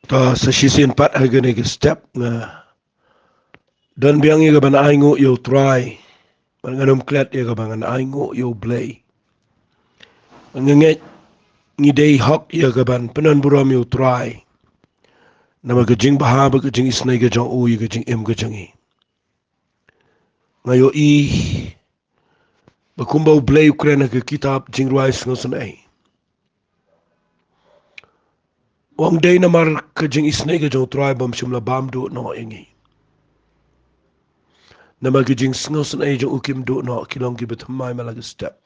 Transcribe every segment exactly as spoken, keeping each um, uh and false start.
Ta sa shisien pat ha kane ka step nga don biang ïa ka ban ainguh ïa u Trai. Ban ngan ym klet ïa ka ban ngan ainguh ïa u Blei. Nga ngeit ngi dei hok ïa ka ban pynban burom ïa u Trai. Namar ka jingbha bad ka jingisynei ka jong u ïa ka jingim ka jong ngi. Nga ïohi ba kumba u Blei u kren ha ka kitab Jingrwai Sngewsynei. Ong dei namar ka jingisynei ka jong u Trai bym shym la bam duh noh ïa ngi. Namar ka jingsngewsynei jong u kim duh noh, ki long kiba thymmai man la ka step.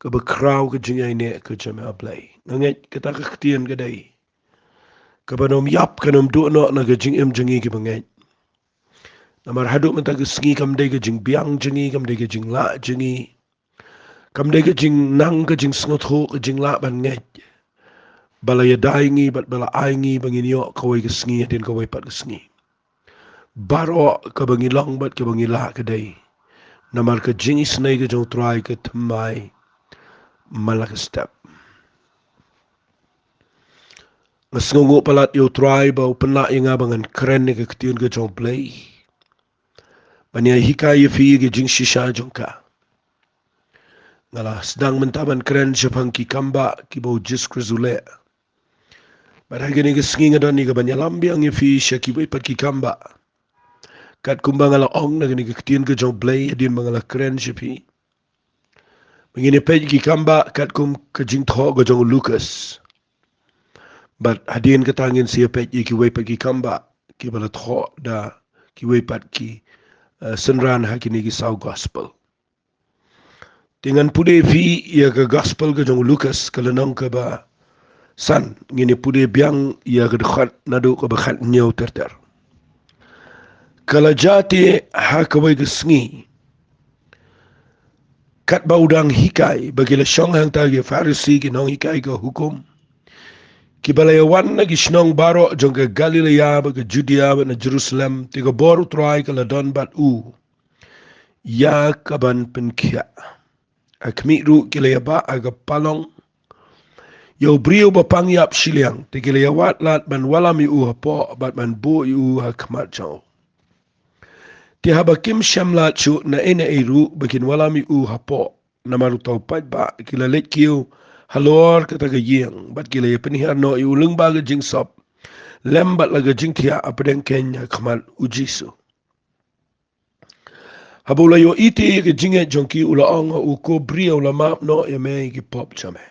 Kaba khraw ka jingïaineh ka jong me ah Blei. Nga ngeit kata ka ktien ka dei kaba nym ïap, ka nym duh noh na ka jingim jong ngi kiba ngeit. Namar haduh mynta ka sngi kam dei ka jingbiang jong ngi, kam dei ka jinglah jong ngi. Kam dei ka jingnang, ka jingsngewthuh, ka jinglah ban ngeit ba la ïada ïa ngi bad ba la ai ngi ba ngin ïoh kawei ka sngi hadien kawei pat ka sngi. Baroh kaba ngi long bad kaba ngi lah ka dei namar ka jingisynei ka jong u Trai ka thymmai man la ka step. Nga sngewnguh palat ïa u Trai ba u pynlah ïa nga ba ngan kren ïa ka ktien ka jong u Blei ban ïa hikai ïa phi ïa ka jingshisha jong ka. Nga la sdang mynta ban kren shaphang ki kambah kiba u Jisu Khrist u leh. Bad ha kane ka sngi nga don ïa ka ban ïalam biang ïa phi sha kiwei pat ki kambah. Katkum ba nga la ong na kane ka ktien ka jong u Blei hadien ba nga la kren sha phi, ba ngin ïa peit ki kambah katkum ka jingthoh ka jong u Lukas. Bad hadien kata ngin sa ïa peit ïa kiwei pat ki kambah kiba la thoh da kiwei pat ki, eh, synran ha kine ki saw gospel. Te ngan pule phi ïa ka gospel ka jong u Lukas, ka lynnong kaba san, ngin ïa pule biang ïa ka dkhot naduh kaba khathynñiew ter ter. Ka la jia te ha kawei ka sngi, katba u dang hikai, ba ki la shong hangta ki Pharisi, ki nonghikai ka hukum, kiba la ïa wan na ki shnong baroh jong ka Galilaïa bad ka Judia bad na Jerusalem, te ka bor u Trai ka la don bad u ïa ka ban pynkhiah. Ha khmih ruh ki la ïa bah ha ka palong ïa u briew ba pang ïap shiliang, te ki la ïa wad lad ban wallam ïa u hapoh bad ban buh ïa u ha khmat jong u. Te haba kim shym lad shuh na ei na ei ruh ba kin wallam ïa u hapoh, namar uta u paidbah, ki la leit kiew halor kata ka ïing bad ki la ïa pynhiar noh ïa u lyngba ka jingsop lem bad la ka jingthiah hapdeng keiñ ha khmat u Jisu. Haba u la ïohi te ïa ka jingngeit jong ki, u la ong ha u, ko briew, la map noh ïa me ïa ki pop jong me.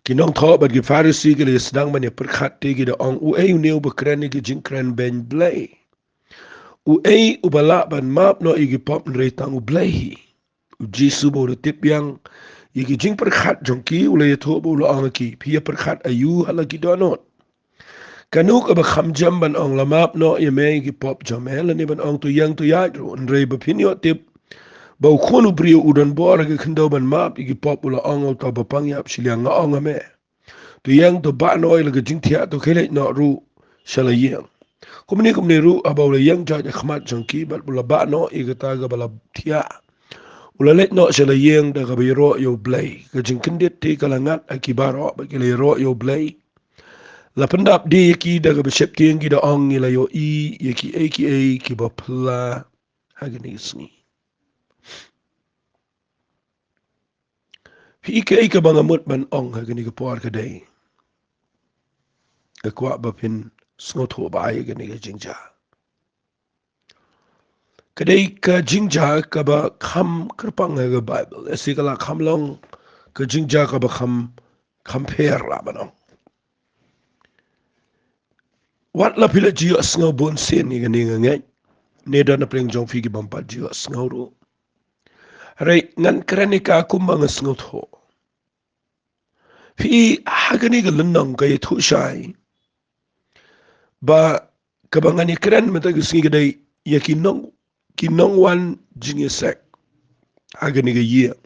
Ki nongthoh bad ki Pharisi ki la ïa sdang ban ïa pyrkhat, te ki da ong, uei une uba kren ïa ki jingkren beiñ Blei? Uei uba lah ban map noh ïa ki pop hynrei tang u Blei hi? U Jisu ba u la tip biang ïa ki jingpyrkhat jong ki, u la ïathuh bad u la ong ha ki, phi ïa pyrkhat aïu ha la ki dohnud? Kano kaba kham jem, ban ong, la map noh ïa me ïa ki pop jong me, lane ban ong, to ïeng, to ïaid ruh? Hynrei ba phin ïoh tip ba u Khun u briew u don bor ha ka khyndew ban map ïa ki pop, u la ong ha uta ba pang ïap shiliang, nga ong ha me, to ïeng, to bah noh ïa la ka jingthiah, to khie leit noh ruh sha la ïing. Kumne kumne ruh, haba u la ïeng jait ha khmat jong ki bad u la bah noh ïa kata kaba la thiah, u la leit noh sha la ïing da kaba ïaroh ïa u Blei. Ka jingkyndit te ka la ngat ha ki baroh bad ki la ïaroh ïa u Blei. La pyndap die ïa ki da kaba sheptieng, ki da ong, ngi la ïohi ïa kiei kiei kiba phylla ha kane ka sngi. Phi, kaei kaba nga mut ban ong ha kane ka por ka dei, nga kwah ba phin sngewthuh bha ïa kane ka jingjia. Ka dei ka jingjia kaba kham kyrpang ha ka Baibl. Lehse ka la kham long ka jingjia kaba kham, kham pher lah ban ong. Wat la phi la ju ïohsngew bun sien ïa kane, nga ngeit ne don na pdeng jong phi ki bym pat ju ïohsngew ruh. Hynrei ngan kren ïa ka kumba nga sngewthuh. Phi, ha kane ka lynnong ka ïathuh shai ba kaba ngan ïa kren mynta ka sngi ka dei ïa ki nong, ki nongwan jingïaseng ha kane ka ïing.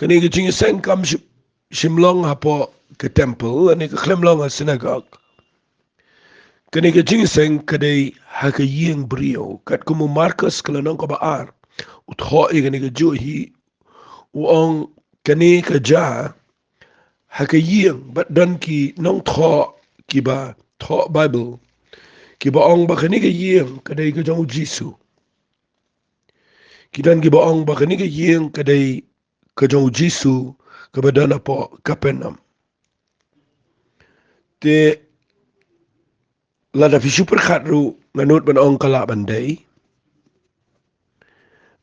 Kane ka jingïaseng kam shym, shym long hapoh ka temple, kane ka khlem long ha synagogue. Kane ka jingïaseng ka dei ha ka ïing briew. Katkum u Markos ka lynnong kaba ar u thoh ïa kane kajuh hi, u ong, kane ka jia ha ka ïing, bad don ki nongthoh kiba thoh Baibl kiba ong ba kane ka ïing ka dei ka jong u Jisu. Ki don kiba ong ba kane ka ïing ka dei ka jong u Jisu kaba don hapoh Kapernaum. Te lada phi shu pyrkhat ruh, nga nud ban ong ka lah ban dei.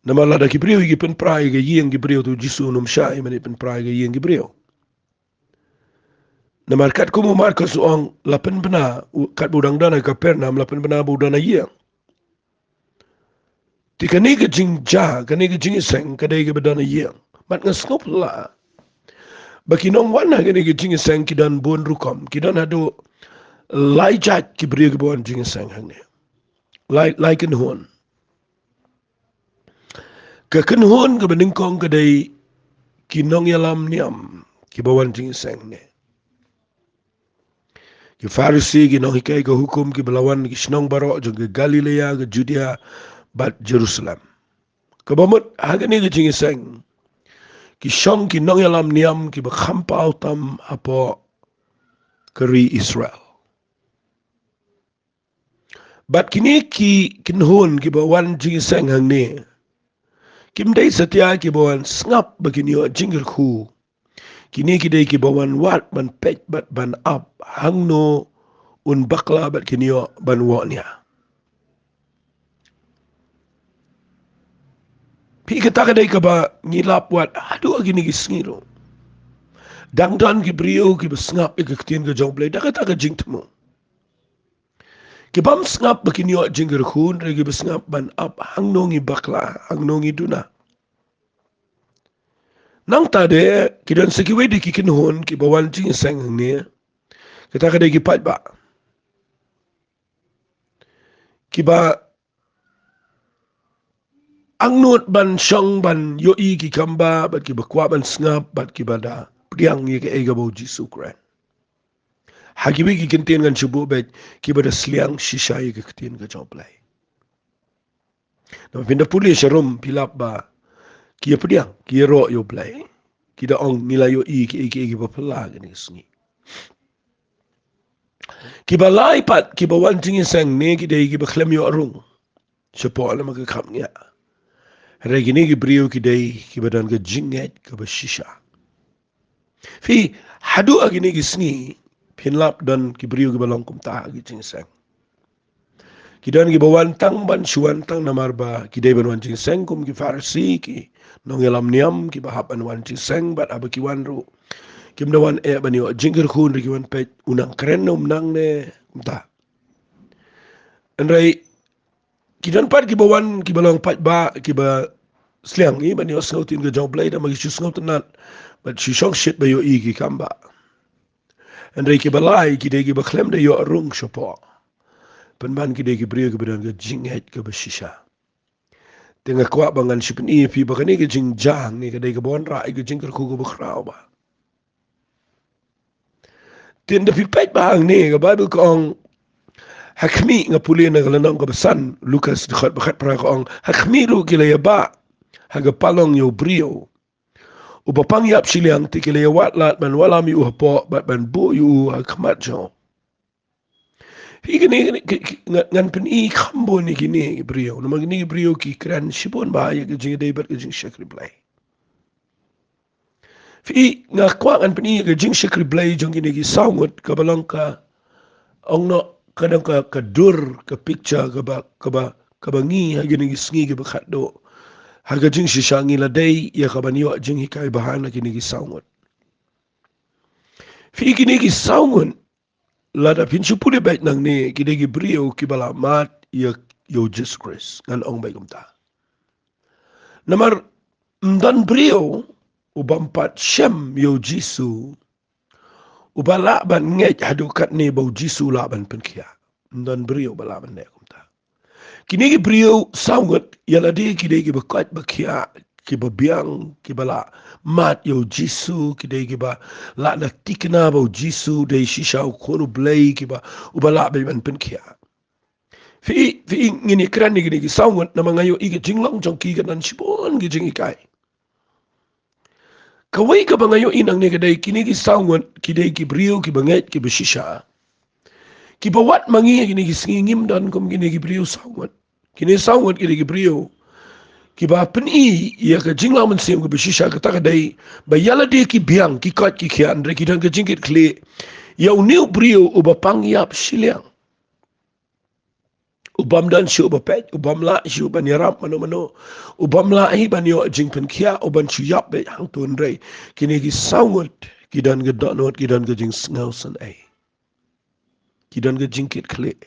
Namar lada ki briew ki pynpra ïa ka ïing ki briew, te u Jisu un ym shah ïa mane pynpra ïa ka ïing ki briew. Namar katkum u Markos u ong, la pynbna, u, katba u dang don ha Kapernaum, la pynbna ba u don ha ïing. Te kane ka jingjia, kane ka jingïaseng ka dei kaba don ha ïing. Bad nga sngewphylla ba ki nongwan ha kane ka jingïaseng ki don bun rukom, ki don haduh lai jait ki briew kiba wan jingïaseng hangne. Lai, lai kynhun. Ka kynhun kaba nyngkong ka dei ki nongïalam niam kiba wan jingïaseng hangne. Ki Pharisi, ki nonghikai ka hukum kiba la wan na ki shnong baroh jong ka Galilea, ka Judea bad Jerusalem. Kaba mut ha kane ka jingïaseng ki shong ki nongïalam niam kiba kham paw tam hapoh ka ri Israel. Bad kine ki kynhun kiba wan jingïaseng hangne kim dei satia kiba wan sngap ba kin ïoh jingkyrkhu. Kine ki dei kiba wan wad ban peit bad ban ap hangno un bakla bad kin ïoh ban wad nia. Phi, kata ka dei kaba ngi lap wad haduh kine ki sngi ruh. Dang don ki briew kiba sngap ïa ka ktien ka jong U Blei da kata ka jingthmu. Ki bym sngap ba kin ïoh jingkyrkhu, hynrei kiba sngap ban ap hangno ngi bakla, hangno ngi duna. Nangta de ki don sa kiwei de ki kynhun kiba wan jingïaseng hangne. Kata ka dei ki paidbah kiba angnud ban shong ban ïohi ki kamba, bad kiba kwah ban sngap, bad kiba da pdiang ïa kaei kaba U Jisu u kren. Ha kiwei ki kyntien ngan shu buh beit, kiba da sliang shisha ïa ka ktien ka jong U Blei. Namar phin da pule sharum phi lap ba ki ïa pdiang, ki ïaroh ïa U Blei. Ki da ong ngi la ïohi kiei kiei kiba phylla ha kine ki sngi. Kiba lai pat kiba wan jingïaseng hangne ki dei kiba khlem ïoh rung shapoh namar ka khapngiah. Hynrei kine ki briew ki dei kiba don ka jingngeit kaba shisha. Phi, haduh ha kine ki sngi phin lap don ki briew kiba long kumta ha ki jingïaseng. Ki don kiba wan tang ban shu wan tang namar ba ki dei ban wan jingïaseng kum ki Pharisi, ki nongïalam niam kiba hap ban wan jingïaseng, bad haba ki wan ruh kim da wan eh ban ïoh jingkyrkhu, hynrei ki wan peit u nang kren ne um nang ne kumta. Hynrei ki don pat kiba wan kiba long paidbah kiba sliang ïa ban ïohsngew ktien ka jong U Blei, da ma ki shu sngewtynnat bad shu shongshit ba ïohi ki kamba. Hynrei kiba lai ki dei kiba khlem da ïoh rung shapoh, pynban ki dei ki briew kiba don ka jingngeit kaba shisha. Te nga kwah ba ngan shu pyni ïa phi ba kane ka jingjia hangne ka dei kaba wanrah ïa ka jingkyrkhu kaba khraw bha. Te ynda phi peit bha hangne, ka Baibl ka ong, ha khmih, nga pule na ka lynnong kaba san, Lukas dkhot ba khatphra, ka ong, ha khmih ruh ki la ïabah ha ka palong ïa u briew uba pang ïap shiliang, te ki la ïawad lad ban wallam ïa u hapoh bad ban buh ïa u ha khmat jong u. Phi, kine, kine, ki, ki, nga, ngan pyni kham bun ïa kine ki briew, namar kine ki briew ki kren shibun bha ïa ka jingïadei bad ka jingshakri Blei. Phi, nga kwah ngan pyni ïa ka jingshakri Blei jong kine ki saw ngut, kaba long ka, ong noh, ka dang ka, ka dur, ka picture kaba, kaba, kaba ngi ha kine ki sngi kiba khatduh ha ka jingshisha ngi la dei ïa ka ban ïoh jinghikai bha na kine ki saw ngut. Phi, kine ki saw ngut, lada phin shu pule beit nangne, ki dei ki briew kiba la mad ïa, ïa u Jisu Khrist, ngan ong beit kumta. Namar ym don briew u bym pat shem ïa u Jisu uba lah ban ngeit haduh katne ba u Jisu u lah ban pynkhiah. Ym don briew ba lah ban leh kumta. Kine ki briew saw ngut, ïa lade ki dei kiba koit ba khiah, kiba biang, kiba la mad ïa u Jisu, ki dei kiba la na thikna ba u Jisu dei shisha u Khun u Blei, kiba, uba lah ban pynkhiah. Phi, phi, ngin ïa kren ïa kine ki saw ngut namar nga ïohi ka jinglong jong ki ka don shibun ki jinghikai. Kawei kaba nga ïohi nangne ka dei kine ki saw ngut ki dei ki briew kiba ngeit kiba shisha. Kiba wat ma ngi kine ki sngi ngim don kum kine ki briew saw ngut. Kine saw ngut ki dei ki briew kiba pyni ïa ka jinglong mynsiem kaba shisha, kata ka dei ba ïa lade ki biang, ki koit ki khiah, hynrei ki don ka jingkitkhlieh ïa une u briew uba pang ïap shiliang. U bym don shuh ba peit, u bym lah shuh ban ïarap mano mano, u bym lah hi ban ïoh jingpynkhiah, u bym shu ïap beit hangto, hynrei kine ki saw ngut ki don ka dohnud, ki don ka jingsngewsynei, ki don ka jingkitkhlieh.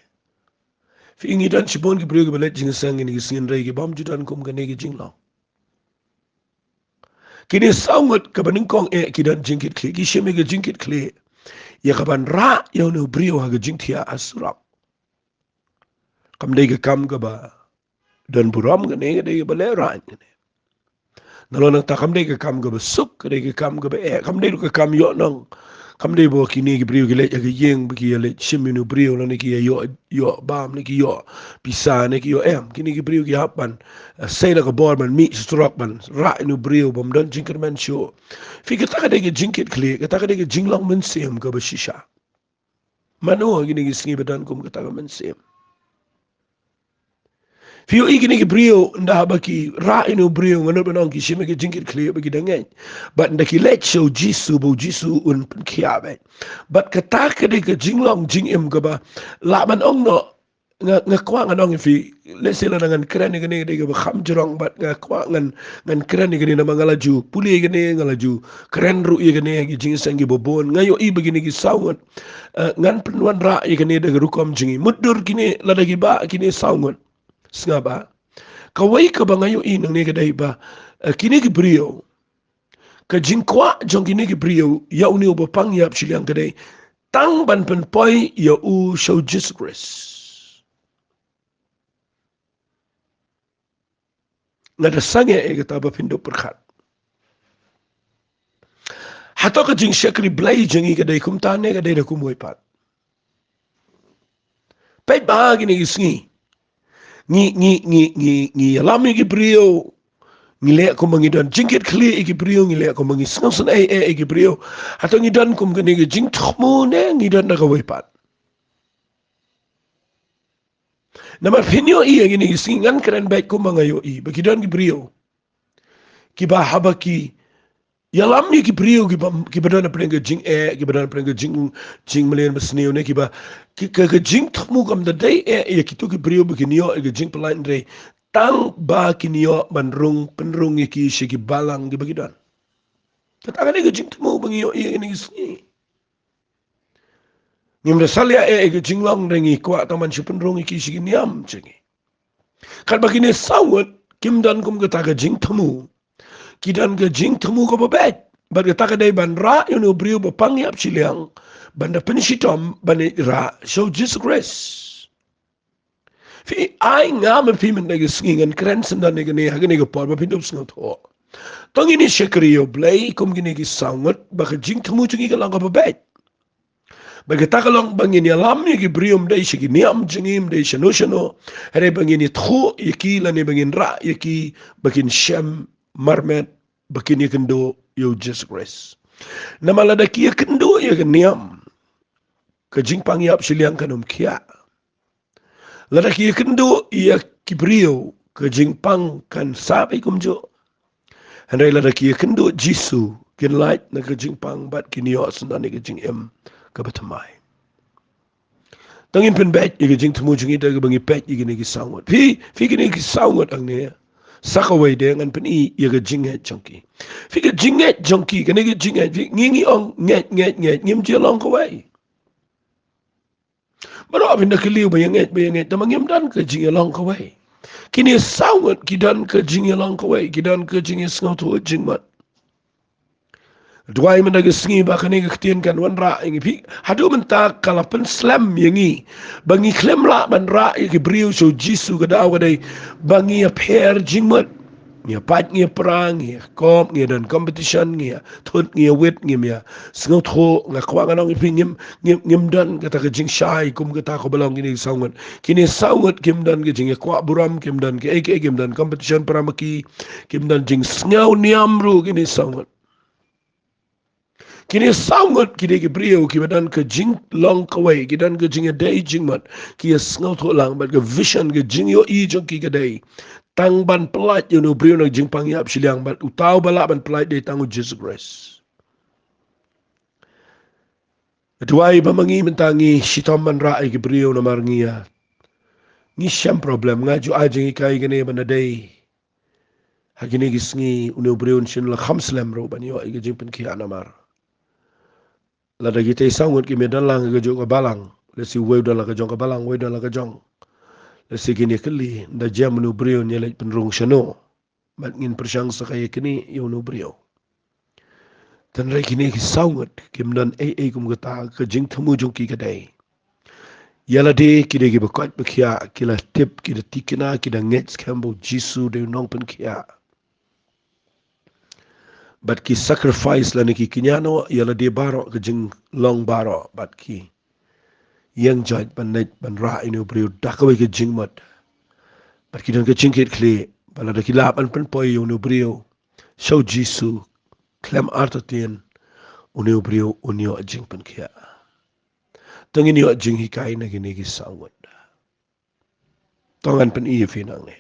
Phi, ngi don shibun ki briew kiba leit jingïaseng kine ki sngi, hynrei ki bym ju don kum kane ka jinglong. Kine saw ngut kaba nyngkong eh ki don jingkitkhlieh, ki shim ïa ka jingkitkhlieh ïa kaban rah ïa une u briew ha ka jingthiah ha surok. Kam dei ka kam kaba don burom kane, ka dei kaba lehraiñ kane. Nalor nangta kam dei ka kam kaba suk, ka dei ka kam kaba eh, kam dei ruh ka kam ïoh nong. Kam dei ba kine ki briew ki leit ha ka ïing ba ki ïa leit shim ïa une u briew lane ki ïa ïoh, ïoh bam ne ki ïoh pisa ne ki ïoh em. Kine ki briew ki hap ban, eh, sei la ka bor ban mih surok ban rah ïa une u briew bym don jingkyrmen shuh. Phi, kata ka dei ka jingkitkhlieh, kata ka dei ka jinglong mynsiem kaba shisha. Mano ha kine ki sngi ba don kum kata ka mynsiem? Phi ïohi kine ki briew, ynda haba ki rah ïa une u briew, nga nud ban ong ki shim ïa ka jingkitkhlieh ba ki da ngeit. Bad ynda ki leit sha u Jisu, ba u Jisu un pynkhiah beit. Bad kata ka dei ka jinglong jingim kaba lah ban ong noh, nga, nga kwah ngan ong ïa phi, lehse lada ngan kren ïa kane ka dei kaba kham jrong, bad nga kwah ngan, ngan kren ïa kane namar nga la ju pule ïa kane, nga la ju kren ruh ïa kane ha ki jingïaseng kiba bun. Nga ïohi ba kine ki saw ngut, eh, ngan pynwanrah ïa kane da ka rukom jong ngi. Mutdur kine, lada ki bah kine saw ngut, sngap ah. Kawei kaba nga ïohi nangne ka dei ba, eh, kine ki briew, ka jingkwah jong kine ki briew ïa une uba pang ïap shiliang ka dei tang ban pynpoi ïa u sha u Jisu Khrist. Nga da sangeh ïa kata ba phin dup pyrkhat. Hato ka jingshakri Blei jong ngi ka dei kumta ne ka dei da kumwei pat? Peit ba kine ki sngi ngi, ngi, ngi, ngi, ngi ïalam ïa ki briew, ngi leh kumba ngi don jingkitkhlieh ïa ki briew, ngi leh kumba ngi sngewsynei eh ïa ki briew. Hato ngi don kum kane ka jingthmu ne ngi don da kawei pat? Namar phin ïohi ïa kine ki sngi, ngan kren beit kumba nga ïohi ba ki don ki briew kiba haba ki ïalam ïa ki briew kiba, kiba don hapdeng ka jingeh, kiba don hapdeng ka jing, jingmlien basniew ne kiba, ki, ka, ka jingthmu kam da dei eh ïa kito ki briew ba kin ïoh ïa ka jingpyllait, hynrei tang ba kin ïoh ban rung, pynrung ïa ki sha ki balang kiba ki don. Kata ka dei ka jingthmu ba ngi ïohi ïa kine ki sngi. Ngim da salia eh ïa ka jinglong, hynrei ngi kwah tang ban shu pynrung ïa ki sha ki niam jong ngi. Katba kine saw ngut kim don kum kata ka jingthmu. Ki don ka jingthmu kaba beit. Bad kata ka dei ban rah ïa une u briew ba pang ïap shiliang ban da pynshitom ban ïa rah sha u Jisu Khrist. Phi, ai nga ma phi mynta ka sngi ngan kren syndon ïa kane ha kane ka por ba phin dup sngewthuh. To ngin ïa shakri ïa u Blei kum kine ki saw ngut ba ka jingthmu jong ngi ka long kaba beit. Bad kata ka long ba ngin ïalam ïa ki briew, ym dei sha ki niam jong ngi, ym dei shano shano. Hynrei ba ngin ïathuh ïa ki lane ba ngin rah ïa ki ba kin shem marmet, ba kin ïakynduh ïa u Jisu Khrist. Namar lada ki ïakynduh ïa ka niam, ka jingpang ïap shiliang kan ym khiah. Lada ki ïakynduh ïa ki briew, ka jingpang kan sah beit kumjuh. Hynrei lada ki ïakynduh Jisu, kin lait na ka jingpang bad kin ïoh syndon ïa ka jingim kaba thymmai. To ngin pynbeit ïa ka jingthmu jong ngi da kaba ngi peit ïa kine ki saw ngut. Phi, phi kine ki saw ngut hangne, sa kawei de ngan pyni ïa ka jingngeit jong ki. Phi, ka jingngeit jong ki, kane ka jingngeit, phi, ngi, ngi ong ngeit, ngeit, ngeit, ngim ju ïa long kawei. Baroh phin da kylli ba ïa ngeit, ba ïa ngeit, tangba ngim don ka jingïalong kawei. Kine saw ngut ki don ka jingïalong kawei, ki don ka jingïasngewthuh jingmut. Duwai mynta ka sngi ba kane ka ktien kan wanrah ïa ngi, phi. Haduh mynta ka la pynslem ïa ngi ba ngi khlem lah ban rah ïa ki briew sha u Jisu, ka daw ka dei ba ngi ïapher jingmut. Ngi ïapait, ngi ïapra, ngi ïakop, ngi ïadon competition, ngi ïathut, ngi ïawit, ngim ïasngewthuh. Nga kwah ngan ong ïa phi, ngim, ngim, ngim don kata ka jingshai kum kata kaba long kine saw ngut. Kine saw ngut kim don ka jingïakwah burom, kim don kaei kaei, kim don competition para ma ki, kim don jingsngew niam ruh kine saw ngut. Kine saw ngut ki dei ki briew kiba don ka jinglong kawei, ki don ka jingïadei jingmut, ki ïa sngewthuh lang bad ka vision, ka jingïohi jong ki ka dei tang ban pyllait ïa une u briew na ka jingpang ïap shiliang, bad uta uba lah ban pyllait dei tang u Jisu Khrist. Duwai ba ma ngi mynta ngi shitom ban rah ïa ki briew namar ngi ïa, ngi shem problem. Nga ju ai jinghikai kane ba na dei ha kine ki sngi une u briew un shim la kham slem ruh ban ïoh ïa ka jingpynkhiah namar lada kitei saw ngut kim ïa don lang ha kajuh ka balang, lehse uwei u don la ka jong ka balang, uwei u don la ka jong. Lehse kin ïa kylli, ynda jem une u briew un ïa leit pynrung shano? Bad ngin pyrshang sa ka ïa kine ïa une u briew. Tangba kine ki saw ngut kim don ei ei kum kata, ka jingthmu jong ki ka dei ïa lade ki dei kiba koit ba khiah, ki la tip, ki da tikna, ki da ngeit skhem ba u Jisu dei u nongpynkhiah. Bad ki sacrifice lane ki kñia noh ïa lade baroh, ka jinglong baroh, bad ki ïeng joit ban leit ban rah ïa une u briew da kawei ka jingmut. Bad ki don ka jingkitkhlieh ba lada ki lah ban pynpoi ïa une u briew sha u Jisu khlem artatien, une u briew un ïoh jingpynkhiah. To ngin ïoh jinghikai na kine ki saw ngut. To ngan pyni ïa phi nangne.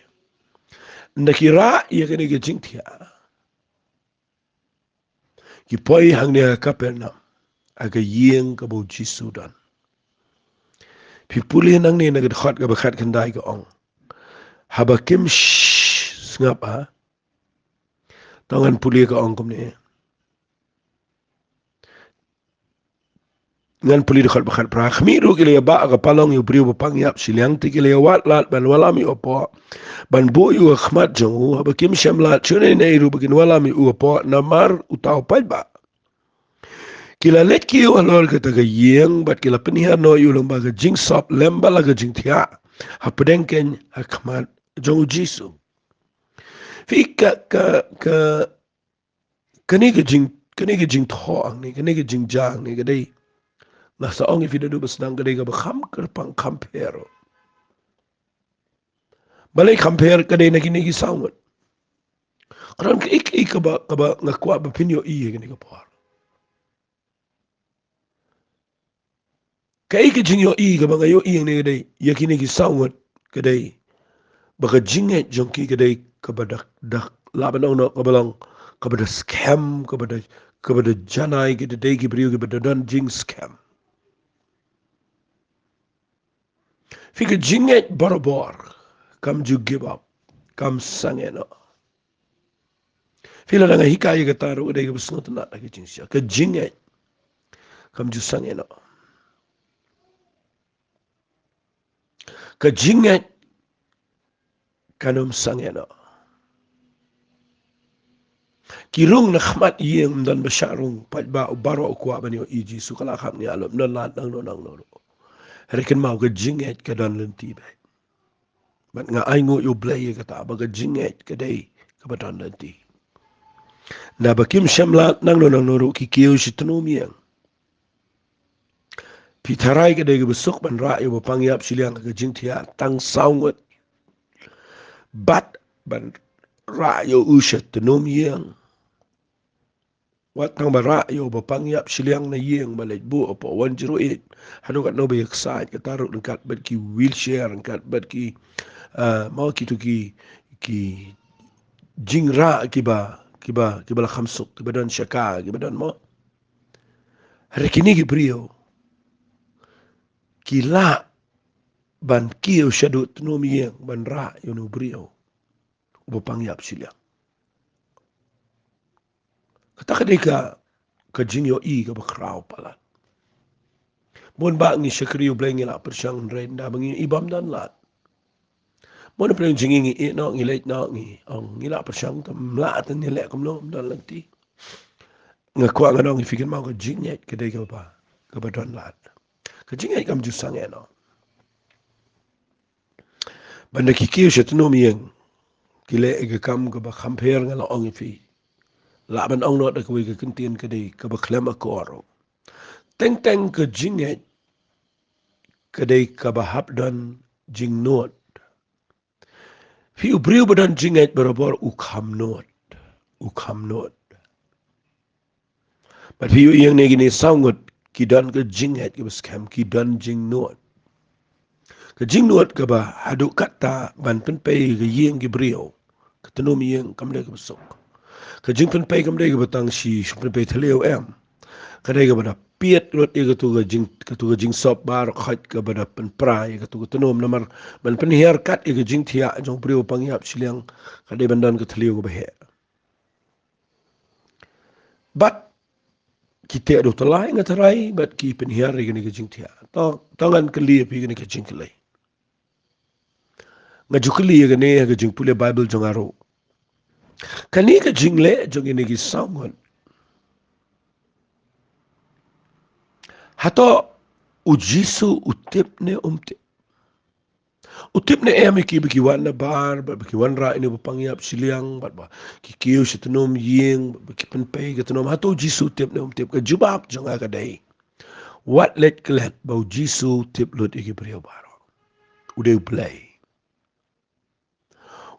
Ynda ki rah ïa kane ka jingthiah, ki poi hangne ha Kapernaum, ha ka ïing kaba u Jisu don. Phi pule nangne na ka dkhot kaba khatkhyndai ka ong, haba kim sh-, sngap ha. To ngan pule ka ong kumne. Ngan pule dkhot ba khatphra. Khmih ruh ki la ïa bah ha ka palong ïa u briew ba pang ïap shiliang, te ki la ïa wad lad ban wallam ïa u hapoh, ban buh ïa u ha khmat jong u, haba kim shem lad shano ne ruh ba kin wallam ïa u hapoh namar uta u paidbah. Ki la leit kiew halor kata ka ïing bad ki la pynhiar noh ïa u lyngba ka jingsop lem bad la ka jingthiah hapdeng keiñ ha khmat jong u Jisu. Phi, ka, ka, ka, kane ka jing, kane ka jingthoh hangne, kane ka jingjia hangne ka dei, nga sa ong ïa phi da duh ba sdang, ka dei kaba kham kyrpang kham pher. Balei kham pher? Ka dei na kine ki saw ngut. Ka don kaei kaei kaba, kaba nga kwah ba phin ïohi ha kane ka por. Kaei ka jingïohi kaba nga ïohi hangne ka dei ïa kine ki saw ngut, ka dei ba ka jingngeit jong ki ka dei kaba da, da, lah ban ong noh kaba long kaba da skhem, kaba da, kaba da janai, ki da dei ki briew kiba da don jingskhem. Phi, ka jingngeit barabor kam ju give up, kam sangeh noh. Phi, lada nga hikai ïa kata ruh ka dei kaba sngewtynnat ha ka jingshisha. Ka jingngeit kam ju sangeh noh. Ka jingngeit kan ym sangeh noh. Ki rung na khmat ïing, ym don ba shah rung, paidbah baroh u kwah ban ïohi Jisu, ka la kham nia lum, ym don lad nangno nangno ruh. Hynrei kynmaw, ka jingngeit ka don lynti beit. Bad nga ainguh ïa U Blei ïa kata ba ka jingngeit ka dei kaba don lynti. Naba kim shem lad nangno nangno ruh, ki kiew sha tnum ïing. Phi, tharai ka dei kaba suk ban rah ïa uba pang ïap shiliang ha ka jingthiah tang saw ngut, bad ban rah ïa u sha tnum ïing. Wat tang ba rah ïa uba pang ïap shiliang na ïing, ba leit buh hapoh one zero eight, haduh katno ba ïa ksaid, kata ruh ryngkat bad ki wheelchair, ryngkat bad ki, ah, mo, kito ki, ki jingrah kiba, kiba, kiba la kham suk, kiba don shaka, kiba don mo. Hynrei kine ki briew ki lah ban kiew shaduh tnum ïing ban rah ïa une u briew uba pang ïap shiliang. Kata ka dei ka, ka jingïohi kaba khraw palat. Bun ba ngi shakri U Blei, ngi la pyrshang, hynrei naba ngi ïohi ba ym don lad. Bun ba ngi jingïohi, ngi ïeh noh, ngi leit noh, ngi ong ngi la pyrshang, te ym lah, te ngi leh kumno, ym don lynti. Nga kwah ngan ong ïa phi, kynmaw, ka jingngeit ka dei kaba, kaba don lad. Ka jingngeit kam ju sangeh noh. Bad ynda ki kiew sha tnum ïing, ki leh ïa ka kam kaba kham pher, nga la ong ïa phi. Lah ban ong noh da kawei ka kyntien, ka dei kaba khlem akor. Teng teng ka jingngeit ka dei kaba hap don jingnud. Phi, u briew ba don jingngeit barabor u kham nud. U kham nud. Bad phi ïohi ïa kine ki saw ngut ki don ka jingngeit kaba skhem, ki don jingnud. Ka jingnud kaba haduh katta ban pynpei ka ïing ki briew, ka tnum ïing kam dei kaba suk. Ka jingpynpei kam dei kaba tang shi, shi pynpei thliew em. Ka dei kaba da piet lut ïa katu ka jing, katu ka jingsop baroh khoit kaba da pynpra ïa katu ka tnum, namar ban pynhiar kat ïa ka jingthiah jong u briew pang ïap shiliang ka dei ban don ka thliew kaba heh. Bad ki teh da u tyllai, nga tharai, bad ki pynhiar ïa kane ka jingthiah. To, to ngan kylli ïa phi kane ka jingkylli. Nga ju kylli ïa kane ha ka jingpule Baibl jong nga ruh. Kane ka jingleh jong kine ki saw ngut, hato u Jisu u tip ne um tip? U tip ne em ïa ki ba ki wan na bar, bad ba ki wanrah ïa une u pang ïap shiliang, bad ba ki kiew sha tnum ïing, bad ba ki pynpei ka tnum? Hato u Jisu u tip ne um tip? Ka jubab jong nga ka dei, wat leit klet ba u Jisu u tip lut ïa ki briew baroh. U dei U Blei.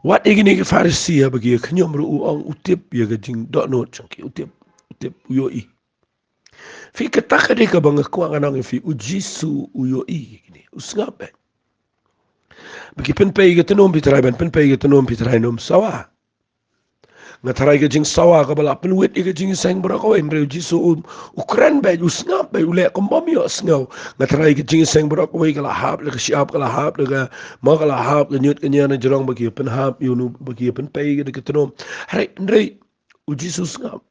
Wat ïa kine ki Pharisi haba ki ïa khñium ruh u ong u tip ïa ka jingdohnud jong ki, u tip, u tip, u ïohi. Phi, kata ka dei kaba nga kwah ngan ong ïa phi, u Jisu u ïohi ïa kine, u sngap beit. Ba ki pynpei ka tnum, phi tharai ban pynpei ka tnum phi tharai nym sawa. Nga tharai ka jingsawa kaba la pynwit ïa ka jingïaseng baroh kawei, hynrei u Jisu u, u kren beit, u sngap beit, u leh kumba ym ïohsngew. Nga tharai ka jingïaseng baroh kawei ka la hap da ka shyiap, ka la hap da ka, ma ka la hap ka ñiut ka ñiar na jrong ba ki pynhap ïa une, ba ki pynpei ka da ka tnum. Hynrei, hynrei u Jisu u sngap.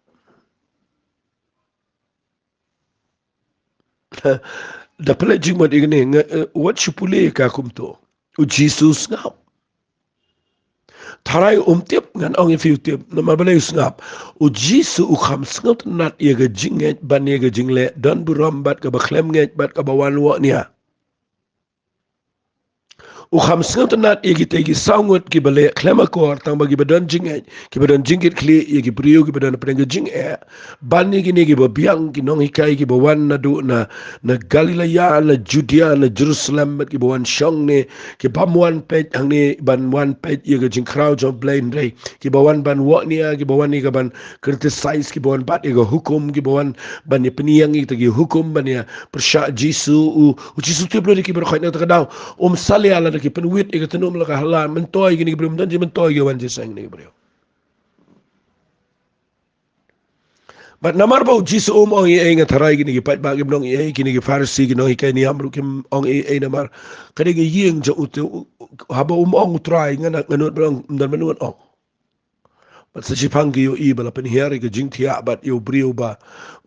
Da pynleit jingmut ïa kane, nga, eh, wat shu pule ïa ka kumto. U Jisu u sngap. Tharai um tip, ngan ong ïa phi u tip, namar balei u sngap? U Jisu u kham sngewtynnat ïa ka jingngeit ban ïa ka jingleh don burom bad kaba khlem ngeit bad kaba wan wahnia. U kham sngewtynnat ïa kitei ki saw ngut kiba leh khlem akor, tang ba kiba don jingngeit, kiba don jingkitkhlieh, ïa ki briew kiba don hapdeng ka jingeh, ban ïa kine kiba biang, ki nonghikai kiba wan naduh na, na Galilaia, na Judia, na Jerusalem, bad kiba wan shong ne, ki bym wan peit hangne ban wan peit ïa ka jingkhraw jong U Blei, hynrei kiba wan ban wahnia, kiba wan ïa ka ban criticize, kiba wan bat ïa ka hukum, kiba wan ban ïa pynïeng ïa kita ki hukum, ban ïa pyrshah Jisu. U, u Jisu u tip lut ïa ki baroh khoit. Na kata ka daw um salia lada ki pynwit ïa ka tnum la ka hala, myntoi kine ki briew, ym don jingmyntoi ki wan jingïaseng kine ki briew. Bad namar ba u Jisu um ong ei ei, nga tharai kine ki paidbah kim ong ei ei, kine ki Pharisi, ki nonghikai niam ruh kim ong ei ei, namar ka dei ka ïing jong u te, u, haba um ong U Trai, nga na, nga nud ban ong, ym don ban nud ong. Bad sa shiphang ki ïohi ba la pynhiar ïa ka jingthiah bad ïa u briew uba,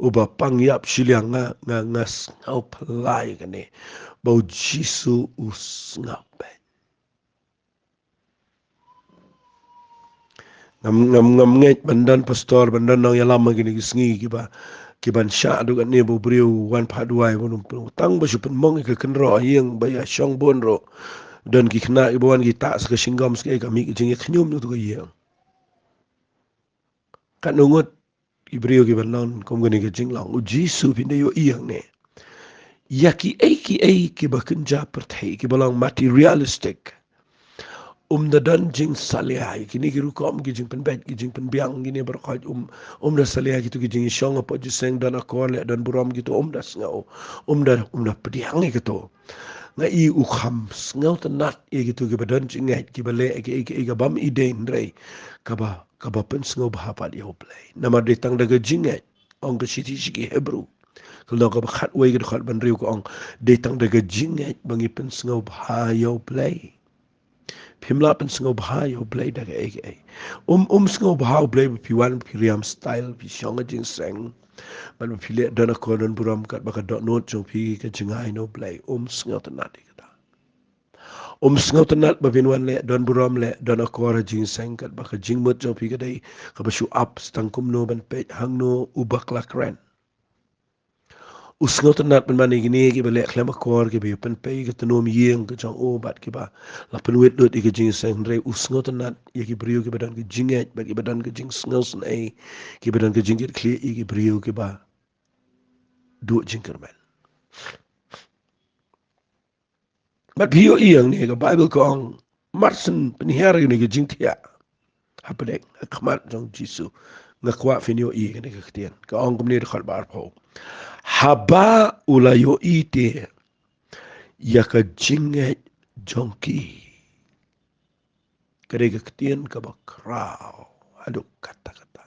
uba pang ïap shiliang. Nga, nga, nga sngew phylla ïa kane, ba u Jisu u sngap beit. Ngam, ngam, ngam ngeit ban don pastor, ban don nongïalam ha kine ki sngi kiba, kiban shah haduh katne ba u briew u wan phah duwai, ban, ban, tang ba shu pynmong ïa ka kynroh ha ïing, ba ïa shong bun ruh. Don ki khynnah kiba wan ki tah sa ka shinggom, sa kaei, ka mih ka jingïakhñium na katu ka ïing. Katno ngut ki briew kiban long kum kane ka jinglong. U Jisu, phin da ïohi hangne, ïa kiei kiei kiba kynja pyrthei, kiba long materialistic, um da don jingsalia. Ïa kine ki rukom ki jingpynbeit, ki jingpynbiang, kine baroh khoit, um, um da salia. Kito ki jingïashong hapoh jingïaseng, don akor, leh don burom, kito um da sngew, um da, um da pdiang ïa kito. Nga i u kham sngewtynnat ïa kito kiba don jingngeit, kiba leh ïa kiei kiei ka bym i dei, hynrei kaba, kaba pynsngewbha pat ïa U Blei. Namar dei tang da ka jingngeit, ong ka shithi sha ki Hebru, ka lynnong kaba khatwei, ka dkhot ba hynriew, ka ong, dei tang da ka jingngeit ba ngi pynsngewbha ïa U Blei. Phim lah pynsngewbha ïa U Blei da kaei kaei. Um, um sngewbha U Blei ba phi wan, ba phi riam style, phi shong ha jingïaseng, bad ba phi leh don akor don burom katba ka dohnud jong phi ka jngai na U Blei. Um sngewtynnat ïa kata. Um sngewtynnat ba phin wan leh don burom, leh don akor ha jingïaseng katba ka jingmut jong phi ka dei kaba shu ap sa tang kumno ban peit hangno u bakla kren. U sngewtynnat pynban ïa kine kiba leh khlem akor, kiba ïa pynpei ka tnum ïing ka jong u bad kiba la pynwit lut ïa ka jingïaseng, hynrei u sngewtynnat ïa ki briew kiba don ka jingngeit bad kiba don ka jingsngewsynei, kiba don ka jingkitkhlieh ïa ki briew kiba duh jingkyrmen. Bad phi ïohi hangne, ka Baibl ka ong, mar shen pynhiar ïa kane ka jingthiah hapdeng, ha khmat jong u Jisu, Nga kwah phin ïohi kane ka ktien. Ka ong kumne, dkhot ba arphew. Haba u la ïohi te ïa ka jingngeit jong ki. Ka dei ka ktien kaba khraw haduh katta katta.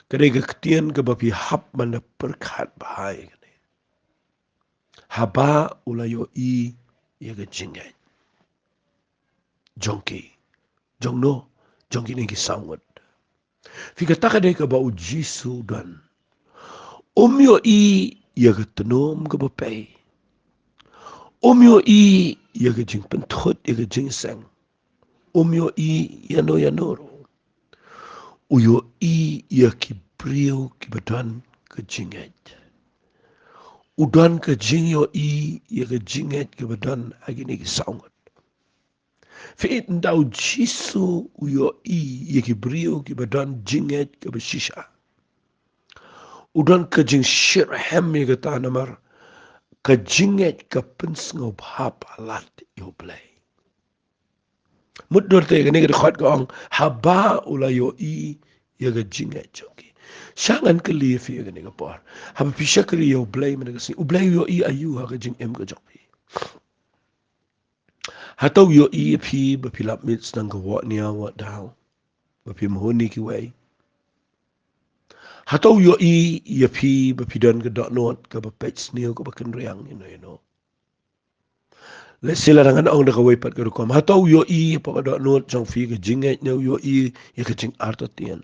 Ka dei ka ktien kaba phi hap ban da pyrkhat bha ïa kane. Haba u la ïohi ïa ka jingngeit jong ki. Jong no? Jong kine ki saw ngut. Phi, kata ka dei kaba u Jisu u don. Um ïohi ïa ka tnum kaba pei. Um ïohi ïa ka jingpynthut, ïa ka jingïaseng. Um ïohi ïa no ïa no ruh. U ïohi ïa ki briew kiba don ka jingngeit. U don ka jingïohi ïa ka jingngeit kaba don ha kine ki saw ngut. Phi, ynda u Jisu u ïohi ïa ki briew kiba don jingngeit kaba shisha, u don ka jingshitrhem ïa kata, namar ka jingngeit ka pynsngewbha palat ïa U Blei. Mutdur te kane ka dkhot ka ong, haba u la ïohi ïa ka jingngeit jong ki. Sha ngan kylli ïa phi ïa kane ka por, haba phi shakri ïa U Blei mynta ka sngi, U Blei u ïohi aïu ha ka jingim ka jong phi? Hato u ïohi ïa phi ba phi lap miet sdang ka wah niaw wah daw, ba phim hun ïa kiwei? Hato u ïohi ïa phi ba phi don ka dohnud kaba peit sniew, kaba kynriang ïa no ïa no? Lehse lada ngan ong da kawei pat ka rukom, hato u ïohi ïa ka dohnud jong phi ka jingngeit, ne u ïohi ïa ka jingartatien?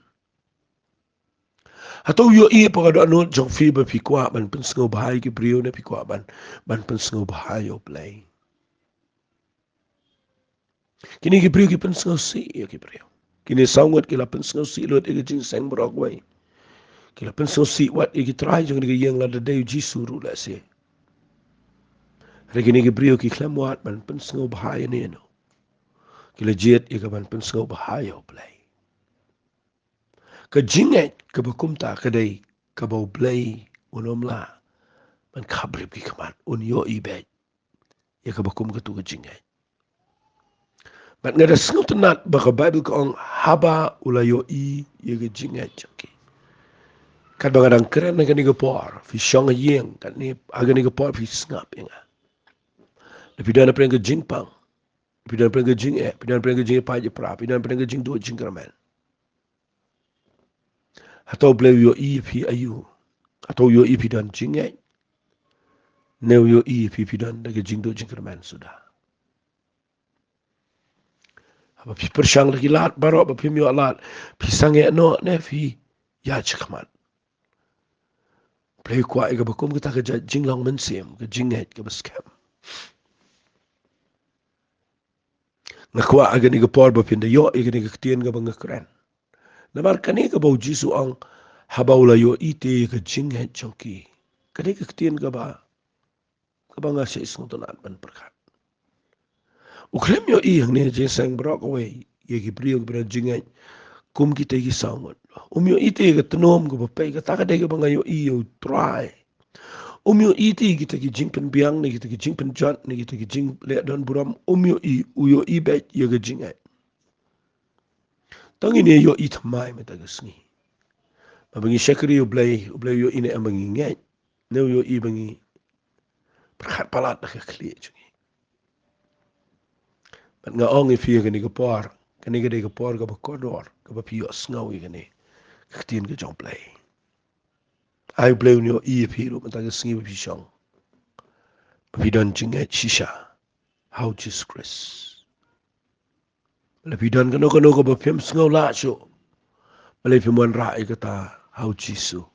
Hato u ïohi ïa ka dohnud jong phi ba phi kwah ban pynsngewbha ïa ki briew, ne phi kwah ban, ban pynsngewbha ïa U Blei? Kine ki briew ki pynsngewsih ïa ki briew. Kine saw ngut ki la pynsngewsih lut ïa ka jingïaseng baroh kawei. Ki la pynsngewsih wat ïa ki trai jong kane ka ïing, lada dei u Jisu ruh lehse. Hynrei kine ki briew ki khlem wad ban pynsngewbha ïa no ïa no. Ki la jied ïa ka ban pynsngewbha ïa U Blei. Ka jingngeit kaba kumta ka dei kaba U Blei un ym lah ban khapbrip ki khmat, un ïohi beit ïa kaba kum katu ka jingngeit. Bad nga da sngewtynnat ba ka Baibl ka ong, haba u la ïohi ïa ka jingngeit jong ki. Katba nga dang kren ha kane ka por, phi shong ha ïing, katne ha kane ka por phi sngap ïa nga. Lada phi don hapdeng ka jingpang, phi don hapdeng ka jingeh, phi don hapdeng ka jingïapait ïapra, phi don hapdeng ka jingduh jingkyrmen. Hato U Blei u ïohi ïa phi aïu? Hato u ïohi ïa phi don jingngeit, ne u ïohi ïa phi phi don da ka jingduh jingkyrmen suda? Haba phi pyrshang da ki lad baroh ba phim ïoh lad, phi sangeh noh ne phi ïaid shakhmat? U Blei u kwah ïa kaba kum kata ka jait jinglong mynsiem, ka jingngeit kaba skhem. Nga kwah ha kane ka por ba phin da ïoh ïa kane ka ktien kaba nga kren. Namar kane kaba u Jisu u ong, haba u la ïohi te ïa ka jingngeit jong ki, kane ka ktien kaba, kaba nga shait sngewtynnat ban pyrkhat. U khlem ïohi hangne ha jingïaseng baroh kawei ïa ki briew kiba don jingngeit kum kita ki saw ngut. Um ïohi te ïa ka tnum kaba pei, kata ka dei kaba nga ïohi ïa U Trai. Um ïohi te ïa kita ki jingpynbiang, ne kita ki jingpynjot, ne kita ki jingleh don burom. Um ïohi, u ïohi beit ïa ka jingngeit. Tang ine ïohi thymmai mynta ka sngi. Ba ngi shakri ïa U Blei, U Blei u ïohi ne em ba ngi ngeit, ne u ïohi ba ngi pyrkhat palat da ka khlieh jong ngi. Bad nga ong ïa phi ha kane ka por, kane ka dei ka por kaba kordor kaba phi ïohsngew ïa kane ka ktien ka jong U Blei. Ai U Blei un ïohi ïa phi ruh mynta ka sngi ba phi shong, ba phi don jingngeit shisha ha U Jisu Khrist. Balei phi don kano kano kaba phim sngew lah shuh, balei phim wanrah ïa kata ha U Jisu?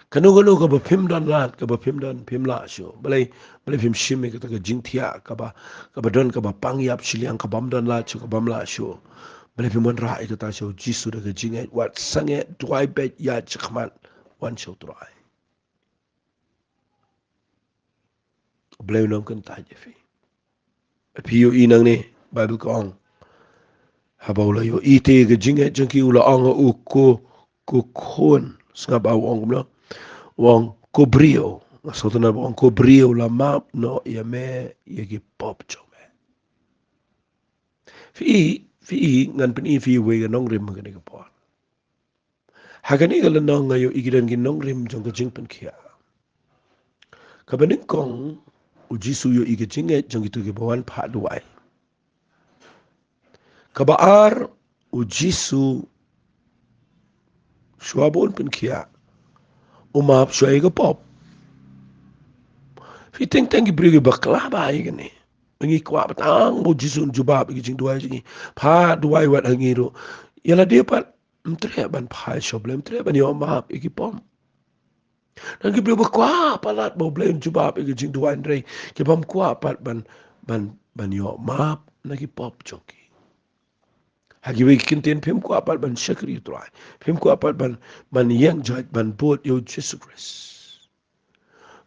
Kano kano kaba phim don lad, kaba phim don, phim lah shuh, balei, balei phim shim ïa kata ka jingthiah kaba, kaba don, kaba pang ïap shiliang, kabym don lad shuh, kabym lah shuh? Balei phim wanrah ïa kata sha U Jisu da ka jingngeit, wat sangeh, duwai beit, ïaid shakhmat, wan sha U Trai. U Blei un ym kyntait ïa phi. Phi ïohi nangne, Baibl ka ong, haba u la ïohi te ïa ka jingngeit jong ki, u la ong ha u, ko, ko khun. Sngap ba u ong kumno? U ong, ko briew. Nga sngewtynnat ba u ong, ko briew, la map noh ïa me ïa ki pop jong me. Phi, phi, ngan pyni phi iwei ka nongrim ha kane ka por. Ha kane ka lynnong nga ïohi ki don ki nongrim jong ka jingpynkhiah. Kaba nyngkong, u Jisu u ïohi ka jingngeit jong kito kiba wan phah duwai. Kaba ar, u Jisu shuwa ba un pynkhiah, u map shuwa ïa ka pop. Phi teng teng ki briew kiba khlaiñ ba ïa kane. Ngi kwah ba tang ba u Jisu un jubab ïa ki jingduwai jong ngi. Phah duwai wat ha ngi ruh. Ïa lade pat, ym treh ban phah sha U Blei, ym treh ban ïoh map ïa ki pop. Nang ki briew ba kwah palat ba U Blei un jubab ïa ki jingduwai, hynrei ki bym kwah pat ban, ban, ban ïoh map na ki pop jong ki. Ha kiwei ki kyntien phim kwah pat ban shakri U Trai. Phim kwah pat ban, ban ïeng jait, ban bud ïa u Jisu Khrist.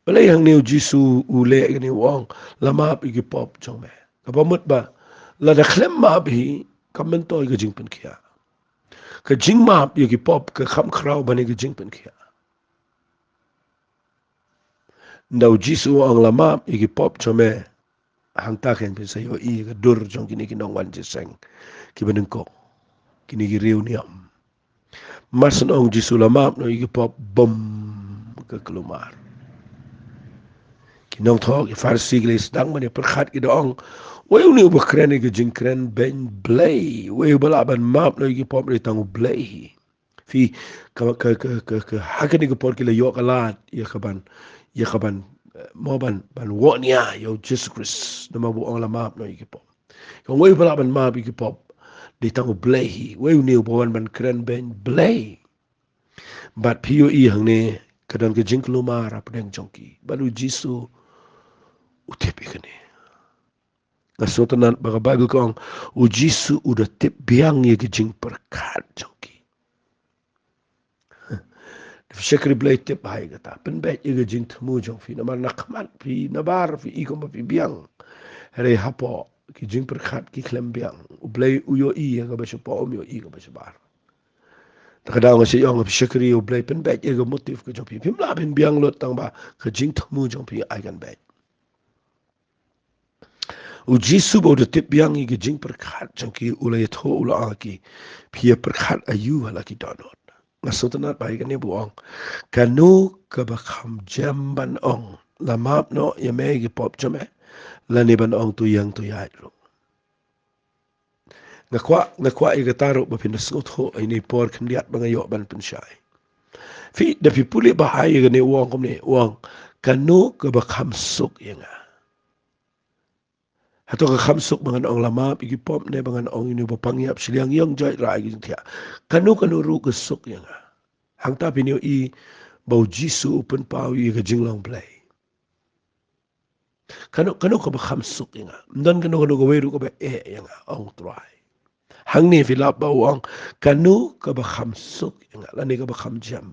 Balei hangne u Jisu u leh kane, u ong, la map ïa ki pop jong me. Kaba mut ba lada khlem map hi, kam myntoi ka jingpynkhiah. Ka jingmap ïa ki pop ka kham khraw ban ïa ka jingpynkhiah. Nda u Jisu u ong la map ïa ki pop jong me. Hangta kein phin sa ïohi ïa ka dur jong kine ki nongwan jingïaseng kiba nyngkong, kine ki riewniam. Mar shen ong u Jisu la map noh ïa ki pop, bum, ka kulmar. Ki nongthoh ki Pharisi ki la sdang ban ïa pyrkhat, ki da ong, uei une uba kren ïa ka jingkren beiñ Blei? Uei uba lah ban map noh ïa ki pop? Dei tang U Blei hi. Phi, ka, ka, ka, ka, ka, ha kane ka por ki la ïoh ka lad ïa ka ban, ïa ka ban, eh, mo ban, ban wad nia ïa u Jisu Khrist namar ba u ong la map noh ïa ki pop. Ka ong uei uba lah ban map ïa ki pop? Dei tang U Blei hi. Uei une uba wan ban kren beiñ Blei? Bad phi ïohi hangne ka don ka jingkulmar hapdeng jong ki. Bad u Jisu u tip ïa kane. Nga sngewtynnat ba ka Baibl ka ong, u Jisu u da tip biang ïa ka jingpyrkhat jong ki. Phi shakri Blei, tip bha ïa kata. Pynbeit ïa ka jingthmu jong phi, namar na khmat phi, na bar phi i kumba phi biang. Hynrei hapoh ki jingpyrkhat ki khlem biang. U Blei u ïohi ïa kaba shapoh, um ïohi ïa kaba shabar. Te ka daw nga sa ong, phi shakri U Blei, pynbeit ïa ka motive ka jong phi. Phim lah phin biang lut tang ba ka jingthmu jong phi ai kan beit. U Jisu ba u da tip biang ïa ki jingpyrkhat jong ki, u la ïathuh, u la ong ha ki, phi ïa pyrkhat aïu ha la ki dohnud? Nga sngewtynnat ba ïa kane ba u ong, kano kaba kham jem, ban ong la map noh ïa me ïa ki pop jong me, lane ban ong to ïeng to ïaid ruh? Nga kwah, nga kwah ïa kata ruh ba phin da sngewthuh ha ine i por khyndiat ba nga ïoh ban pynshai. Phi, da phi pule bha ïa kane, u ong kumne, u ong, kano kaba kham suk ïa nga? Hato ka kham suk ba ngan ong la map ïa ki pop, ne ba ngan ong ïa une uba pang ïap shiliang, ïeng jait, rah ïa ki jingthiah? Kano kano ruh ka suk ïa nga. Hangta phin ïohi ba u Jisu u pynpaw ïa ka jinglong Blei. Kano, kano kaba kham suk ïa nga? Ym don kano kano kawei ruh kaba eh ïa nga, ong Trai. Hangne phi lap ba u ong, kano kaba kham suk ïa nga, lane kaba kham jem?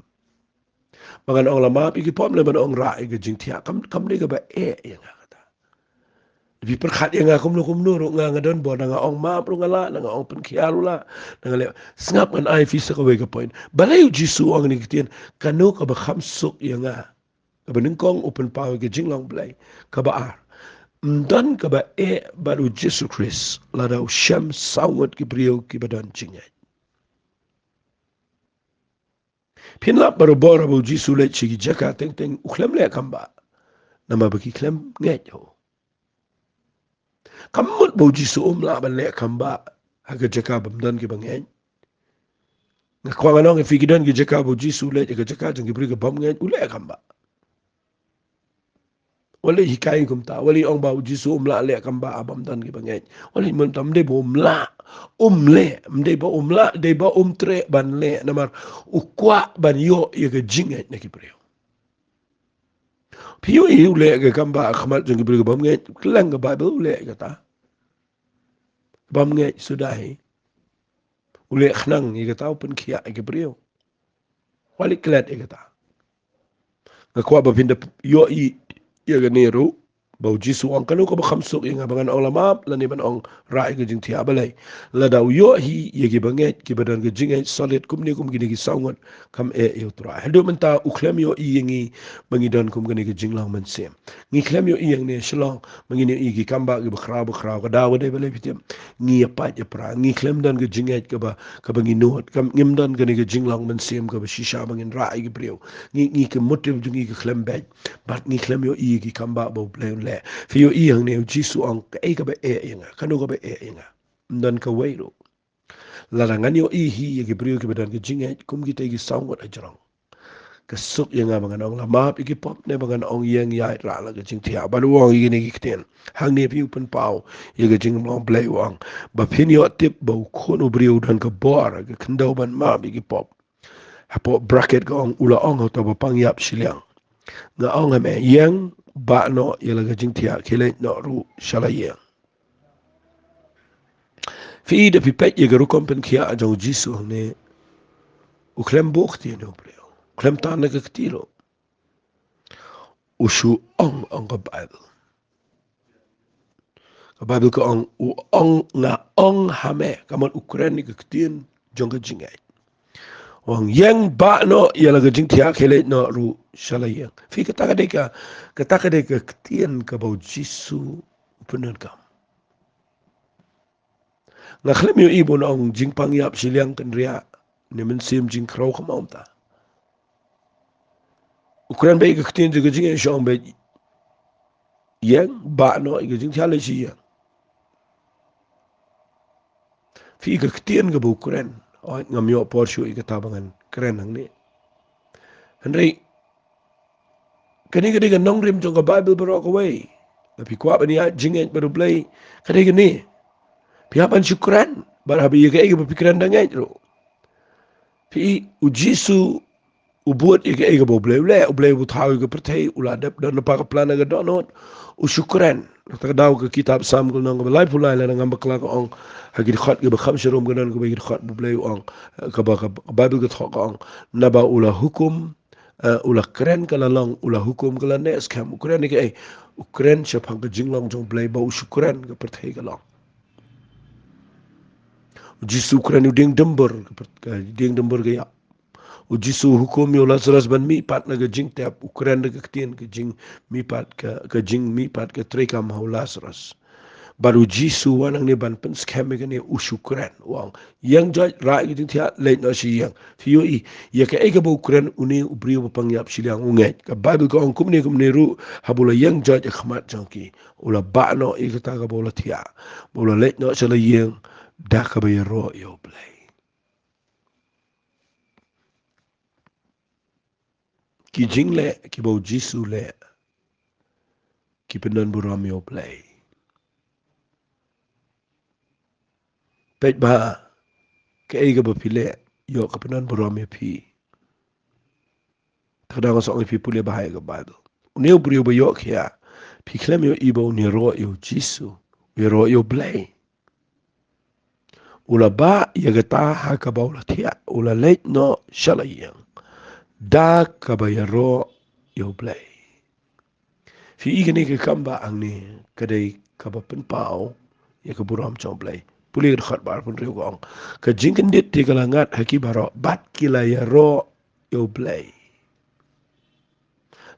Ba ngan ong la map ïa ki pop, lane ban ong rah ïa ki jingthiah? Kam, kam dei kaba eh ïa nga kata. Phi pyrkhat ïa nga kumno kumno ruh, nga, nga don bor, da nga ong map ruh nga lah, da nga ong pynkhiah ruh lah, da nga leh. Sngap, ngan ai phi sa kawei ka point. Balei u Jisu u ong kine ki ktien, kano kaba kham suk ïa nga? Kaba nyngkong, u pynpaw ïa ka jinglong Blei. Kaba ar, ym don kaba eh bad u Jisu Khrist lada u shem saw ngut ki briew kiba don jingngeit. Phin lap barabor ba u Jisu u leit sha ki jaka teng teng, u khlem leh kam bah, namar ba ki khlem ngeit ha u. Kam mut ba u Jisu um lah ban leh kam bah ha ka jaka bym don kiba ngeit. Nga kwah ngan ong ïa phi, ki don ki jaka ba u Jisu u leit ha ka jaka jong ki briew ki bym ngeit, u leh kam bah. Wat leit hikai kumta, wat leit ong ba u Jisu um lah leh kam bah ha bym don kiba ngeit. Wat leit, mynta ym dei ba um lah, um leh, ym dei ba um lah, dei ba um treh ban leh, namar u kwah ban ïoh ïa ka jingngeit na ki briew. Phi ïohi, u leh ka kam bah ha khmat jong ki briew ki bym ngeit, kylleng ka Baibl u leh kata. Bym ngeit suda hi. U leh khnang ïa kata, u pynkhiah ïa ki briew. Wat leit klet ïa kata. Nga kwah ba phin da ïohi ïa kane ruh. ba u Jisu u ong, kano kaba kham suk ïa nga, ba ngan ong la map lane ban ong rah ïa ka jingthiah? Balei? Lada u ïoh hi ïa ki bangeit kiba don ka jingngeit solid kumne kum kine ki saw ngut, kam eh ïa u Trai. Haduh mynta u khlem ïohi ïa ngi ba ngi don kum kane ka jinglong mynsiem. Ngi khlem ïohi hangne Shillong ba ngin ïohi ki kambah kiba khraw ba khraw, ka daw ka dei balei phi tip? Ngi ïa pait ïa pra. Ngi khlem don ka jingngeit kaba, kaba ngi nud. Kam, ngim don kane ka jinglong mynsiem kaba shisha ba ngin rah ïa ki briew. Ngi, ngi, ka motive jong ngi ka khlem beit. Bad ngi khlem ïohi ïa ki kambah ba U Blei un leh. Phi ïohi hangne u Jisu u ong, kaei kaba eh ïa nga? Kano kaba eh ïa nga? Ym don kawei ruh. Lada ngan ïohi hi ïa ki briew kiba don ka jingngeit kum kita ki saw ngut hajrong, ka suk ïa nga ba ngan ong la map ïa ki pop ne ba ngan ong ïeng ïaid rah la ka jingthiah? Bad u ong ïa kine ki ktien. Hangne phi, u pynpaw ïa ka jinglong Blei, u ong, ba phin ïoh tip ba u Khun u briew u don ka bor, ka khyndew ban map ïa ki pop. Hapoh bracket ka ong, u la ong ha uta uba pang ïap shiliang, nga ong ha me, ïeng, bah noh ïa la ka jingthiah, khie leit noh ruh sha la ïing. Phi i, da phi peit ïa ka rukom pynkhiah jong u Jisu hangne, u khlem buh ktien ïa u briew, u khlem tan da ka kti ruh. U shu ong, ong ka Baibl. Ka Baibl ka ong, u ong, nga ong ha me, ka mut u kren ïa ka ktien jong ka jingngeit. U ong, ïeng, bah noh ïa la ka jingthiah, khie leit noh ruh sha la ïing. Phi, kata ka dei ka, kata ka dei ka ktien kaba u Jisu u pyndonkam. Nga khlem ïohi ba un ong jingpang ïap shiliang kynriah ne mynsiem jingkhraw, kam ong kumta. U kren beit ïa ka ktien jong ka jingngeit, u ong beit, ïeng, bah noh ïa ka jingthiah, leit sha ïing. Phi, ïa ka ktien kaba u kren, hooid, ngam ïoh por shuh ïa kata ba ngan kren hangne. Hynrei kane ka dei ka nongrim jong ka Baibl baroh kawei. Lada phi kwah ban ïaid jingngeit bad U Blei, ka dei kane. Phi hap ban shu kren, bad haba ïa kaei kaba phi kren da ngeit ruh. Phi i, u Jisu u bud ïa kaei kaba U Blei u leh. U Blei u thaw ïa ka pyrthei, u la dep don lypa ka plan ha ka dohnud, u shu kren. Kata ka daw ka kitab Salm ka lynnong kaba laiphew lai, lada ngam bakla, ka ong ha ki dkhot kiba kham sharum, ka don kawei ka dkhot ba U Blei u ong, eh, kaba, ka, ka Baibl ka thoh, ka ong, naba u la hukum, eh, u la kren ka la long, u la hukum ka la neh skhem. U kren ïa kaei? U kren shaphang ka jinglong jong U Blei, ba u shu kren ka pyrthei ka long. U Jisu u kren ïa u dieng dymbur, ka pyr-, ka dieng dymbur ka ïap. U Jisu u hukum ïa u Lasarus ban mihpat na ka jingtep, u kren da ka ktien ka jingmihpat, ka, ka jingmihpat ka treikam ha u Lasarus. Bad u Jisu u wan hangne ban pynskhem ïa kane, u shu kren, u ong, ïeng, joit, rah ïa ka jingthiah, leit noh sha ïing. Phi ïohi, ïa kaei kaba u kren une u briew ba pang ïap shiliang, u ngeit. Ka Baibl ka ong kumne kumne ruh, haba u la ïeng joit ha khmat jong ki, u la bah noh ïa kata kaba u la thiah, bad u la leit noh sha la ïing da kaba ïaroh ïa U Blei. Ki jingleh kiba u Jisu u leh ki pyndonburom ïa U Blei. Peit bha, kaei kaba phi leh ïoh ka pyndonburom ïa phi. Te da nga sngew ong ïa phi, pule bha ïa ka Baibl. Une u briew ba ïoh khia, phi khlem ïohi ba un ïaroh ïa u Jisu, u ïaroh ïa U Blei. U la bah ïa kata ha kaba u la thiah, u la leit noh sha la ïing da kaba ïaroh ïa U Blei. Phi i, kane ka kam ba hangne ka dei kaba pynpaw ïa ka burom jong U Blei. Pule ka dkhot ba arphew hynriew, ka ong, ka jingkyndit te ka la ngat ha ki baroh, bad ki la ïaroh ïa U Blei.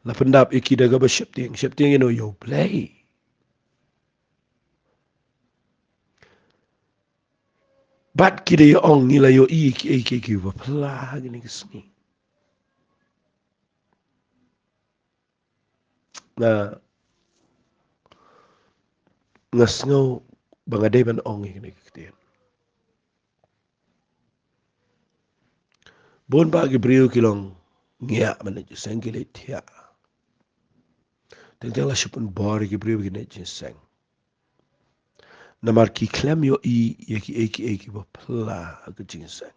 La pyndap ïa ki da kaba sheptieng, sheptieng ïa no? Ïa U Blei. Bad ki da ïa ong, ngi la ïohi kiei kiei kiba phylla ha kine ki sngi. Nga, nga sngew ba nga dei ban ong ïa kine ki ktien. Bun bah ki briew ki long ngiah ban leit jingïaseng, ki leit thiah. Teng teng la shu pynbor ïa ki briew ba kin leit jingïaseng. Namar ki khlem ïohi ïa kiei kiei kiba phylla ha ka jingïaseng.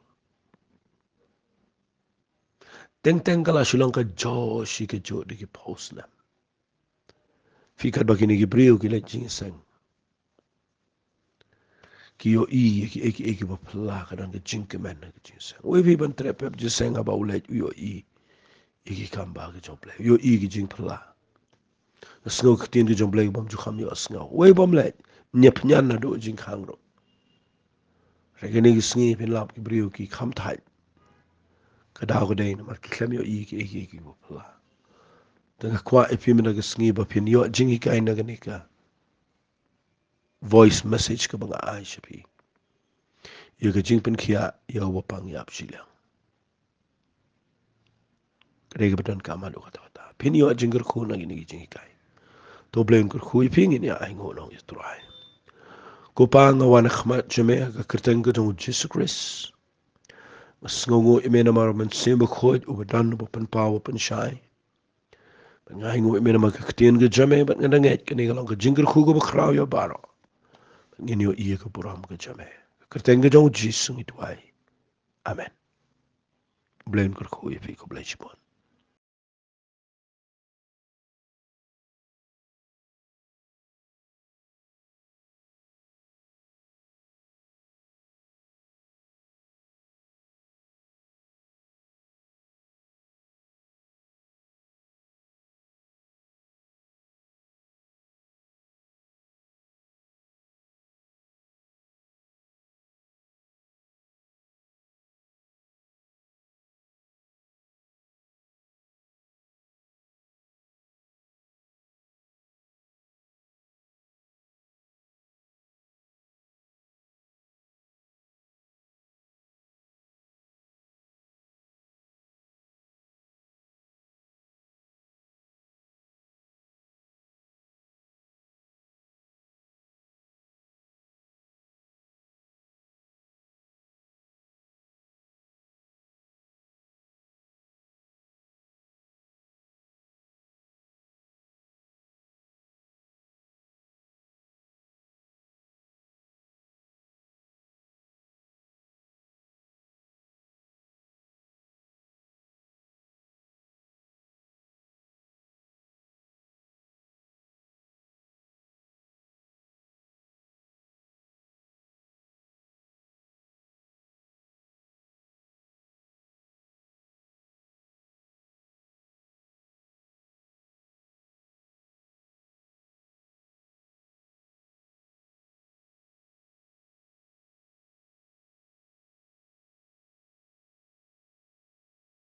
Teng teng ka la shu long ka joh shi ka juh da ki phew snem. Phi, katba kine ki briew ki leit jingïaseng, ki ïohi ïa kiei kiei kiba phylla, ka don ka jingkmen ha ka jingïaseng. Uei phi ban treh pep jingïaseng haba u leit u ïohi ïa ki kam ba ha ka jong U Blei, u ïohi ïa ki jingphylla. Nga sngew ka ktien ka jong U Blei bym ju kham ïohsngew. Wei bym leh, ñiap ñian naduh jingkhang ruh. Re kane ka sngi phin lap ki briew ki kham thait. Ka daw ka dei namar ki khlem ïohi ki ei ki ei ki ba pla. Te nga kwah ïa phi mynta ka sngi ba phin ïoh jinghikai na kane ka voice message kaba nga ai sha phi. Ïa ka jingpynkhiah ïa uba pang ïap shiliang. Ka dei kaba donkam haduh katta katta. Phin ïoh jingkyrkhu na kine ki jinghikai. To U Blei un kyrkhu ïa phi, ngin ïa ainguh noh ïa U Trai. Ko Pa, nga wan ha khmat jong me ha ka kyrteng ka jong U Jisu Khrist. Nga sngewnguh ïa me namar U Mynsiem Bakhuid uba don, uba pynpaw, uba pynshai. Bad nga ainguh ïa me namar ka ktien ka jong me, bad nga da ngeit kane ka long ka jingkyrkhu kaba khraw ïa baroh. Bad ngin ïohi ïa ka burom ka jong me. Ka kyrteng ka jong U Jisu ngi duwai. Amen. U Blei un kyrkhu ïa phi, khublei shibun.